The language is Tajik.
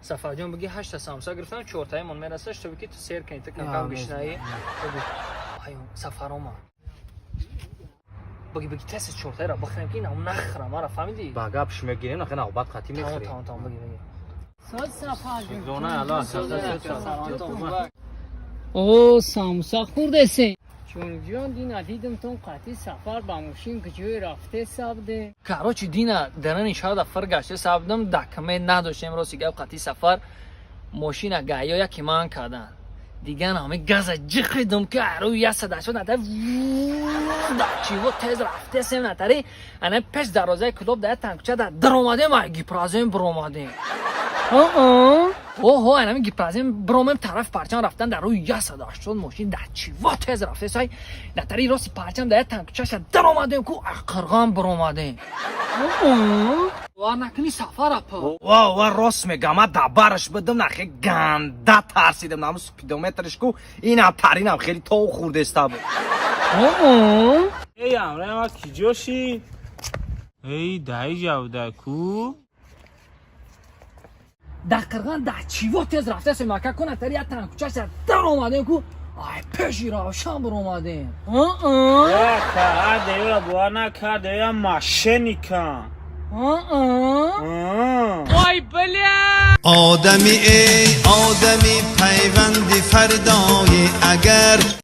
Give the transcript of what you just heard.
Сафарҷон, биги, ҳашта самса гирифтам, чортаимон мераса, чтобы ки ту сер кунӣ, ту камкам гишнаӣ. Аю, Сафар омад. Биги, биги, тест чортаира бихӯрем, ки инам нахӯрам, мара фаҳмидӣ? Ба гап мегирем, нахе навбат қатӣ Тамом. мехӯрем. Тамом, биги, биги. Соз, Сафарҷон. Зона ало. О, самса хӯрдесен. Ҷонҷон, дина дидимтон қатъи Сафар ба мошин куҷое рафте сабде? Короче, дина дарани шаҳрда фир гаште сабдам, документ надоштем, рости гап. Қатъи Сафар мошина гаё яки ман кардан. Диган ҳами газа ҷиқидум, ки арӯ 180 натари чиво тез рафтесем, натари ана пеш дарвозаи клуб да танкуча да даромадем, ай гипразем биромадем. Оҳо, анами гипразем биромем, тарафи Парчам рафтан, дар рӯи 180 мошин дар чиво тез рафтесай, натари рости Парчам да танкучаша даромадем ку, ақирған биромадем. Ва накунӣ, Сафар апа. Ва ва, рост мегам, ман дабараш будам, нахе ганда тарсидам, наму спидометрш ку инам таринам хеле тов хурдеста буд. Эй, амрама киҷоши? Эй, даи ҷавда ку. Дар қирған дар чиво тез рафтесем, ака ку, натари як танкучаша даромадем ку, ай пеши Равшан биромадем. Каада ёра бовар накарда, я мошенника. Вой, бля! Одами, эй одами, пайванди фардои агар.